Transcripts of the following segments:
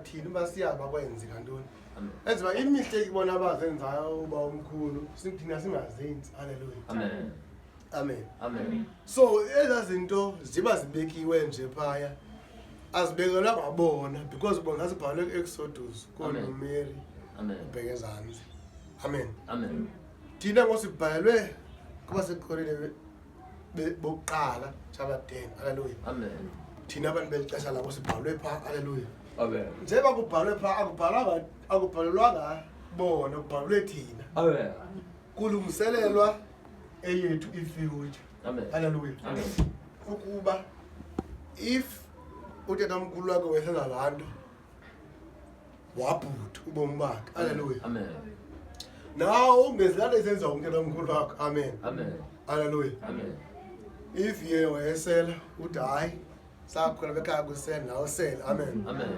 thina uba siyaba kwenzeka ntoni. Enziba imistake bona abazenzayo uba umkhulu, thina singazenzi. Halleluya. Amen. Amen. Amen. So ezaa zinto ziba zibekiwe nje phaya, azibekelwanga bona because bona zazibhalwe ku-Exodus, kooNumeri. Amen. Ubheke ezantsi. Amen. Amen. Thina ngosibhalwe kwabasekorinte bokuqala chapter 10. Halleluya. Amen. Thina abantu beli xesha labo sibhalwe phaa. Halleluya. Amen. Njengoba kubhalwe phaa, akubhalelwanga bona, kubhalwe thina. Amen. Kulungiselelwa eyethu ifuture. Amen. Halleluya. Amen. Ukuba if utatomkhulu wakhe wesenza laa nto, wabhuda ubomi bakhe. Halleluya. Amen. Nawe ungenzi laa nto isenziwa ngutatomkhulu wakho. Amen. Amen. Halleluya. Amen. If ye wayesela, uthi hayi, sakhula bekhaya kusela, nawe usele. Amen. Amen.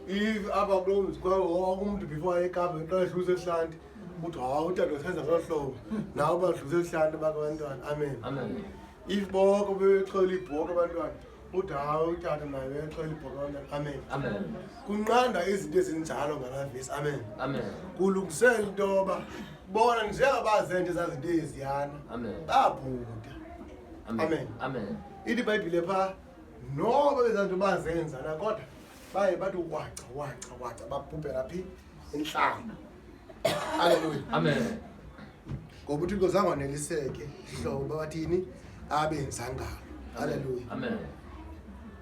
If apha kulo mzi wonke umntu before aye eKapa eqala edlulise ebuhlanti, uthi hayi, utata usenza ngolo hlobo, nawe badlulise ebuhlanti bakhe abantwana. Amen. Amen. If bonke bexhela ibhoka abantwana, uthi hayi, utata naye bexhela ibhoka abantwana. Amen. Amen. Kunqanda izinto ezinjalo ngalaa vesi. Amen. Amen. Kulungisela into yoba bona njengabazenje ezaa zinto eziyana Amen. babhuda. Amen. Amen. Ithi iBhayibhile phaa, noba bezaa nto bazenza na, kodwa baye bathi waca waca waca, babhubhela phi? Entlango. Halleluya. Amen. Ngoba uThixo zange aneliseke hlobo bathini abenza ngalo. Halleluya. Amen.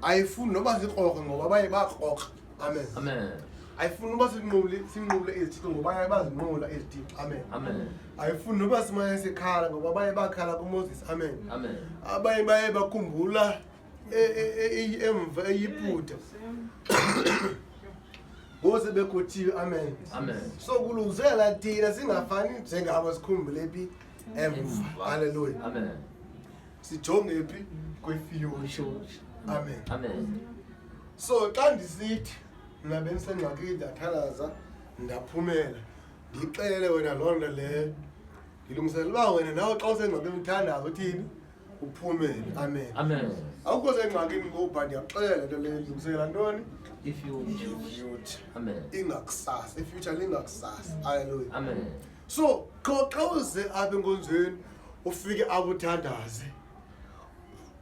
Ayifuni noba sikrokre ngoba baye bakrokra. Amen. Amen. Ayifuni noba sinqule izithixo ngoba baye bazinqula izithixo. Amen. Amen. Ayifuni noba simane sikhala ngoba baye bakhala kuMoses. Amen. Amen. Abaye baye bakhumbula emva eYiputa ngose bekhuthiwe. Amen. Amen. So kulungisela thina singafani njengabo, sikhumbule phi? Emva. Halleluya. Amen. Sijonge phi? Kwi-future. Amen. Amen. So xa ndisithi mna bendisengxakini, ndathandaza, ndaphumela, ndiyixelele wena loo nto leyo, ndilungisela uba wena nawe xa usengxakini uthandaza uthini? Uphumele. Amen. Amen. Awukho sengxakini ngoba ndiyakuxelela le nto leyo, ndilungisela ntoni? Ifuture. Ifuture. Amen. Ingakusasa, ifuture lingakusasa. Halleluya. Amen. So qho xa uze apha enkonzweni, ufike apho uthandaze,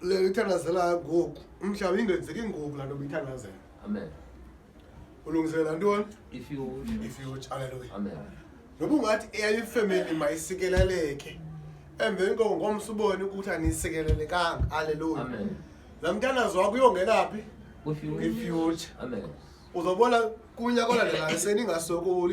le uthandazelayo ngoku umhlawumbi ingenzeki ngoku laa nto ubuyithandazela. Amen. Ulungisela ntoni? Ifuture. Ifuture. Halleluya. Amen. Noba ungathi eyayo ifemeli mayisikeleleke, emveni koko ngomso ubone ukuthi anisikelelekanga. Halleluya. Amen. Laa mthandazo wakho uyongena phi? Kwifuture. Kwifuture. Amen. Uzobona kunyaka olandelayo seningasokoli.